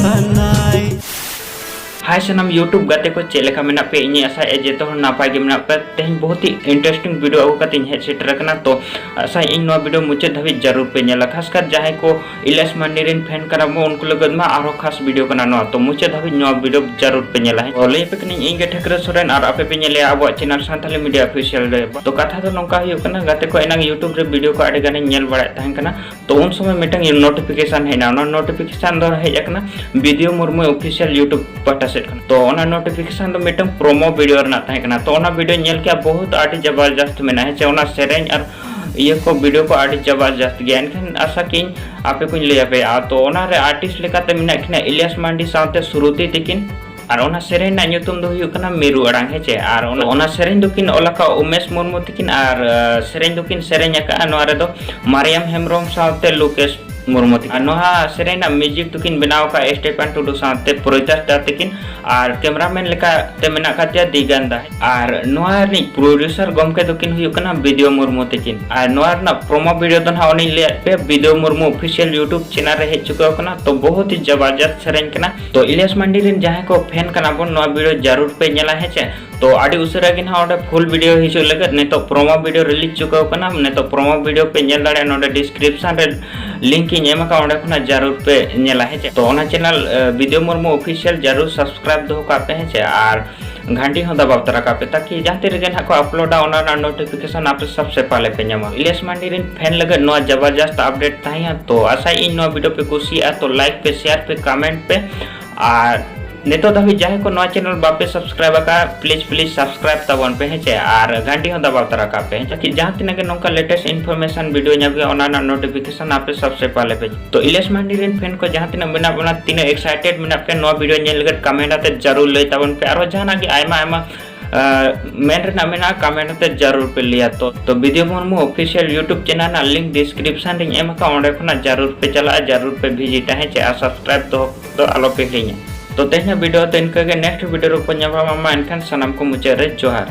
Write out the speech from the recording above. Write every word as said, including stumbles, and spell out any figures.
ᱥᱟᱱᱟᱭ᱾ ᱦᱟᱭ ᱥᱟᱱᱟᱢ YouTube ᱜᱟᱛᱮ ᱠᱚ, ᱪᱮᱫ ᱞᱮᱠᱟ ᱢᱮᱱᱟᱜ ᱯᱮᱭᱟ? ᱤᱧᱤᱧ ᱟᱥᱟᱭᱮᱫᱼᱟ ᱡᱚᱛᱚ ᱦᱚᱲ ᱱᱟᱯᱟᱭ ᱜᱮ ᱢᱮᱱᱟᱜ ᱯᱮᱭᱟ᱾ ᱛᱮᱦᱮᱧ ᱵᱚᱦᱩᱛ ᱦᱤ interesting video ᱟᱹᱜᱩ ᱠᱟᱛᱮ ᱤᱧ ᱦᱮᱡ ᱥᱮᱴᱮᱨ ᱟᱠᱟᱱᱟ᱾ ᱛᱚ ᱟᱥᱟᱭᱮᱫᱼᱟᱹᱧ ᱱᱚᱣᱟ video ᱢᱩᱪᱟᱹᱫ ᱫᱷᱟᱹᱵᱤᱡ ᱡᱟᱹᱨᱩᱲ ᱯᱮ ᱧᱮᱞᱟ, ᱠᱷᱟᱥ ᱠᱟᱨ ᱡᱟᱦᱟᱸᱭ ᱠᱚ ᱤᱞᱤᱭᱟᱥ ᱢᱟᱱᱰᱤ ᱨᱮᱱ fan ᱠᱟᱱᱟ ᱵᱚ, ᱩᱱᱠᱩ ᱞᱟᱹᱜᱤᱫ ᱢᱟ ᱟᱨᱦᱚᱸ ᱠᱷᱟᱥ video ᱠᱟᱱᱟ ᱱᱚᱣᱟ᱾ ᱛᱚ ᱢᱩᱪᱟᱹᱫ ᱫᱷᱟᱹᱵᱤᱡ ᱱᱚᱣᱟ video ᱡᱟᱹᱨᱩᱲ ᱯᱮ ᱧᱮᱞᱟ᱾ ᱛᱚ ᱞᱟᱹᱭ ᱟᱯᱮ ᱠᱟᱹᱱᱟᱹᱧ ᱤᱧ ᱜᱮ ᱴᱷᱟᱹᱠᱨᱟᱹ ᱥᱚᱨᱮᱱ ᱟᱨ ᱟᱯᱮ ᱯᱮ ᱧᱮᱞᱮᱜᱼᱟ ᱟᱵᱚᱣᱟᱜ channel ᱥᱟᱱᱛᱟᱞᱤ media official ᱨᱮ᱾ ᱛᱚ ᱠᱟᱛᱷᱟ ᱫᱚ ᱱᱚᱝᱠᱟ ᱦᱩᱭᱩᱜ ᱠᱟᱱᱟ, ᱜᱟᱛᱮ ᱠᱚ, ᱮᱱᱟᱝ YouTube ᱨᱮ video ᱠᱚ ᱟᱹᱰᱤ ᱜᱟᱱᱤᱧ ᱧᱮᱞ ᱵᱟᱲᱟᱭᱮᱫ ᱛᱟᱦᱮᱸ ᱠᱟᱱᱟ᱾ ᱛᱚ ᱩᱱ ᱥᱚᱢᱚᱭ ᱢᱤᱫᱴᱟᱝ notification ᱦᱮᱡ ᱮᱱᱟ᱾ ᱚᱱᱟ notification ᱫᱚ ᱦᱮᱡ ᱟᱠᱟᱱᱟ ᱵᱤᱫᱩ ᱢᱩᱨᱢᱩ official YouTube ᱯᱟᱦᱴᱟ ᱥᱮᱫ ᱠᱷᱚᱱ᱾ ᱛᱚ ᱚᱱᱟ notification ᱫᱚ ᱢᱤᱫᱴᱟᱝ promo video ᱨᱮᱱᱟᱜ ᱛᱟᱦᱮᱸ ᱠᱟᱱᱟ᱾ ᱛᱚ ᱚᱱᱟ video ᱧᱮᱞ ᱠᱮᱜᱼᱟ, ᱵᱚᱦᱩᱛ ᱟᱹᱰᱤ ᱡᱟᱵᱟᱨᱡᱟᱥᱛ ᱢᱮᱱᱟᱜᱼᱟ, ᱦᱮᱸ ᱪᱮ? ᱚᱱᱟ ᱥᱮᱨᱮᱧ ᱟᱨ ᱤᱭᱟᱹ ᱠᱚ video ᱠᱚ ᱟᱹᱰᱤ ᱡᱟᱵᱟᱨᱡᱟᱥᱛ ᱜᱮᱭᱟ᱾ ᱮᱱᱠᱷᱟᱱ ᱟᱥᱟ ᱠᱤᱧ ᱟᱯᱮ ᱠᱚᱧ ᱞᱟᱹᱭ ᱟᱯᱮᱭᱟ᱾ ᱛᱚ ᱚᱱᱟ ᱨᱮ artist ᱞᱮᱠᱟᱛᱮ ᱢᱮᱱᱟᱜ ᱠᱤᱱᱟ ᱤᱞᱤᱭᱟᱥ ᱢᱟᱱᱰᱤ ᱥᱟᱶᱛᱮ ᱥᱨᱩᱛᱤ ᱛᱤᱠᱤᱱ᱾ ᱟᱨ ᱚᱱᱟ ᱥᱮᱨᱮᱧ ᱨᱮᱱᱟᱜ ᱧᱩᱛᱩᱢ ᱫᱚ ᱦᱩᱭᱩᱜ ᱠᱟᱱᱟ ᱢᱤᱨᱩ ᱟᱲᱟᱝ, ᱦᱮᱸ ᱪᱮ? ᱟᱨ ᱚᱱᱟ, ᱚᱱᱟ ᱥᱮᱨᱮᱧ ᱫᱚᱠᱤᱱ ᱚᱞ ᱟᱠᱟᱫ ᱩᱢᱮᱥ ᱢᱩᱨᱢᱩ ᱛᱤᱠᱤᱱ ᱟᱨ, ᱟᱸ, ᱥᱮᱨᱮᱧ ᱫᱚᱠᱤᱱ ᱥᱮᱨᱮᱧ ᱟᱠᱟᱫᱼᱟ ᱱᱚᱣᱟ ᱨᱮᱫᱚ ᱢᱟᱨᱤᱭᱟᱢ ᱦᱮᱢᱵᱨᱚᱢ ᱥᱟᱶᱛᱮ ᱞᱩᱠᱮᱥ ᱢᱩᱨᱢᱩ ᱛᱤᱠᱤᱱ᱾ ᱟᱨ ᱱᱚᱣᱟ ᱥᱮᱨᱮᱧ ᱨᱮᱱᱟᱜ music ᱫᱚᱠᱤᱱ ᱵᱮᱱᱟᱣ ᱟᱠᱟᱫᱼᱟ ᱥᱴᱮᱯᱷᱟᱱ ᱴᱩᱰᱩ ᱥᱟᱶᱛᱮ ᱯᱨᱚᱡᱟᱥ ᱫᱟ ᱛᱤᱠᱤᱱ᱾ ᱟᱨ cameraman ᱞᱮᱠᱟᱛᱮ ᱢᱮᱱᱟᱜ ᱟᱠᱟᱫᱮᱭᱟ ᱫᱤᱜᱟᱱ ᱫᱟ᱾ ᱟᱨ ᱱᱚᱣᱟ ᱨᱤᱱᱤᱡ producer ᱜᱚᱢᱠᱮ ᱫᱚᱠᱤᱱ ᱦᱩᱭᱩᱜ ᱠᱟᱱᱟ ᱵᱤᱫᱩ ᱢᱩᱨᱢᱩ ᱛᱤᱠᱤᱱ᱾ ᱟᱨ ᱱᱚᱣᱟ ᱨᱮᱱᱟᱜ promo video ᱫᱚ ᱱᱟᱦᱟᱜ ᱚᱱᱮᱧ ᱞᱟᱹᱭᱟᱫ ᱯᱮᱭᱟ, ᱵᱤᱫᱩ ᱢᱩᱨᱢᱩ official YouTube channel ᱨᱮ ᱦᱮᱡ ᱪᱩᱠᱟᱹᱣ ᱟᱠᱟᱱᱟ᱾ ᱛᱚ ᱵᱚᱦᱩᱛ ᱦᱤ ᱡᱟᱵᱟᱨᱡᱟᱥᱛ ᱥᱮᱨᱮᱧ ᱠᱟᱱᱟ᱾ ᱛᱚ ᱤᱞᱤᱭᱟᱥ ᱢᱟᱱᱰᱤ ᱨᱮᱱ ᱡᱟᱦᱟᱸᱭ ᱠᱚ fan ᱠᱟᱱᱟ ᱵᱚᱱ, ᱱᱚᱣᱟ video ᱡᱟᱹᱨᱩᱲ ᱯᱮ ᱧᱮᱞᱟ, ᱦᱮᱸ ᱪᱮ? ᱛᱚ ᱟᱹᱰᱤ ᱩᱥᱟᱹᱨᱟ ᱜᱮ ᱱᱟᱦᱟᱜ ᱚᱸᱰᱮ full video ᱦᱤᱡᱩᱜ ᱞᱟᱹᱜᱤᱫ ᱱᱤᱛᱚᱜ promo video release ᱪᱩᱠᱟᱹᱣ ᱠᱟᱱᱟ᱾ ᱱᱤᱛᱚᱜ promo video ᱯᱮ ᱧᱮᱞ ᱫᱟᱲᱮᱭᱟᱜᱼᱟ, ᱱᱚᱰᱮ description ᱨᱮ link ᱤᱧ ᱮᱢ ᱟᱠᱟᱫᱼᱟ, ᱚᱸᱰᱮ ᱠᱷᱚᱱᱟᱜ ᱡᱟᱹᱨᱩᱲ ᱯᱮ ᱧᱮᱞᱟ, ᱦᱮᱸ ᱪᱮ? ᱛᱚ ᱚᱱᱟ channel, ᱟᱸ, ᱵᱤᱫᱩ ᱢᱩᱨᱢᱩ official ᱡᱟᱹᱨᱩᱲ subscribe ᱫᱚᱦᱚ ᱠᱟᱜ ᱯᱮ, ᱦᱮᱸ ᱪᱮ? ᱟᱨ ᱜᱷᱟᱱᱴᱤ ᱦᱚᱸ ᱫᱟᱵᱟᱣ ᱛᱚᱨᱟ ᱠᱟᱜ ᱯᱮ, ᱛᱟᱠᱤ ᱡᱟᱦᱟᱸ ᱛᱤᱱ ᱨᱮᱜᱮ ᱱᱟᱦᱟᱜ ᱠᱚ uploadᱟ, ᱚᱱᱟ ᱨᱮᱱᱟᱜ notification ᱟᱯᱮ ᱥᱚᱵᱥᱮ ᱯᱟᱦᱞᱮ ᱯᱮ ᱧᱟᱢᱟ᱾ ᱤᱞᱤᱭᱟᱥ ᱢᱟᱱᱰᱤ ᱨᱮᱱ fan ᱞᱟᱹᱜᱤᱫ ᱱᱚᱣᱟ ᱡᱟᱵᱟᱨᱡᱟᱥᱛ update ᱛᱟᱦᱮᱸᱭᱟ᱾ ᱛᱚ ᱟᱥᱟᱭᱮᱫᱼᱟᱹᱧ ᱱᱚᱣᱟ video ᱯᱮ ᱠᱩᱥᱤᱭᱟᱜᱼᱟ, ᱛᱚ like ᱯᱮ, share ᱯᱮ, comment ᱯᱮ᱾ ᱟᱨ ᱱᱤᱛᱚᱜ ᱫᱷᱟᱹᱵᱤᱡ ᱡᱟᱦᱟᱸᱭ ᱠᱚ ᱱᱚᱣᱟ channel ᱵᱟᱯᱮ subscribe ᱟᱠᱟᱫ, please, please subscribe ᱛᱟᱵᱚᱱ ᱯᱮ, ᱦᱮᱸ ᱪᱮ? ᱟᱨ ᱜᱷᱟᱱᱴᱤ ᱦᱚᱸ ᱫᱟᱵᱟᱣ ᱛᱚᱨᱟ ᱠᱟᱜ ᱯᱮ, ᱦᱮᱸ ᱪᱮ? ᱛᱟᱠᱤ ᱡᱟᱦᱟᱸ ᱛᱤᱱᱟᱹᱜ ᱜᱮ ᱱᱚᱝᱠᱟ latest information video ᱧᱟᱢ ᱦᱩᱭᱩᱜᱼᱟ, ᱚᱱᱟ ᱨᱮᱱᱟᱜ notification ᱟᱯᱮ ᱥᱚᱵᱥᱮ ᱯᱟᱦᱞᱮ ᱯᱮ᱾ ᱛᱚ ᱤᱞᱤᱭᱟᱥ ᱢᱟᱱᱰᱤ ᱨᱮᱱ fan ᱠᱚ ᱡᱟᱦᱟᱸ ᱛᱤᱱᱟᱹᱜ ᱢᱮᱱᱟᱜ ᱵᱚᱱᱟ, ᱛᱤᱱᱟᱹᱜ excited ᱢᱮᱱᱟᱜ ᱯᱮ ᱱᱚᱣᱟ video ᱧᱮᱞ ᱞᱟᱹᱜᱤᱫ, comment ᱟᱛᱮ ᱡᱟᱹᱨᱩᱲ ᱞᱟᱹᱭ ᱛᱟᱵᱚᱱ ᱯᱮ᱾ ᱟᱨᱦᱚᱸ ᱡᱟᱦᱟᱱᱟᱜ ᱜᱮ ᱟᱭᱢᱟ ᱟᱭᱢᱟ, ᱟᱸ, ᱢᱮᱱ ᱨᱮᱱᱟᱜ ᱢᱮᱱᱟᱜᱼᱟ, comment ᱟᱛᱮ ᱡᱟᱹᱨᱩᱲ ᱯᱮ ᱞᱟᱹᱭᱟ᱾ ᱛᱚ, ᱛᱚ ᱵᱤᱫᱩ ᱢᱩᱨᱢᱩ official YouTube channel ᱨᱮᱱᱟᱜ link description ᱨᱤᱧ ᱮᱢ ᱟᱠᱟᱫᱼᱟ, ᱚᱸᱰᱮ ᱠᱷᱚᱱᱟᱜ ᱡᱟᱹᱨᱩᱲ ᱯᱮ ᱪᱟᱞᱟᱜᱼᱟ, ᱡᱟᱹᱨᱩᱲ ᱯᱮ visitᱟ, ᱦᱮᱸ ᱪᱮ? ᱟᱨ subscribe ᱫᱚᱦᱚ ᱫᱚ ᱟᱞᱚ ᱯᱮ ᱦᱤᱲᱤᱧᱟ᱾ ᱛᱚ ᱛᱮᱦᱮᱧᱟᱜ video ᱫᱚ ᱤᱱᱠᱟᱹ ᱜᱮ, next video ᱨᱮᱵᱚᱱ ᱧᱟᱯᱟᱢᱟ᱾ ᱢᱟ ᱮᱱᱠᱷᱟᱱ ᱥᱟᱱᱟᱢ ᱠᱚ ᱢᱩᱪᱟᱹᱫ ᱨᱮ ᱡᱚᱦᱟᱨ᱾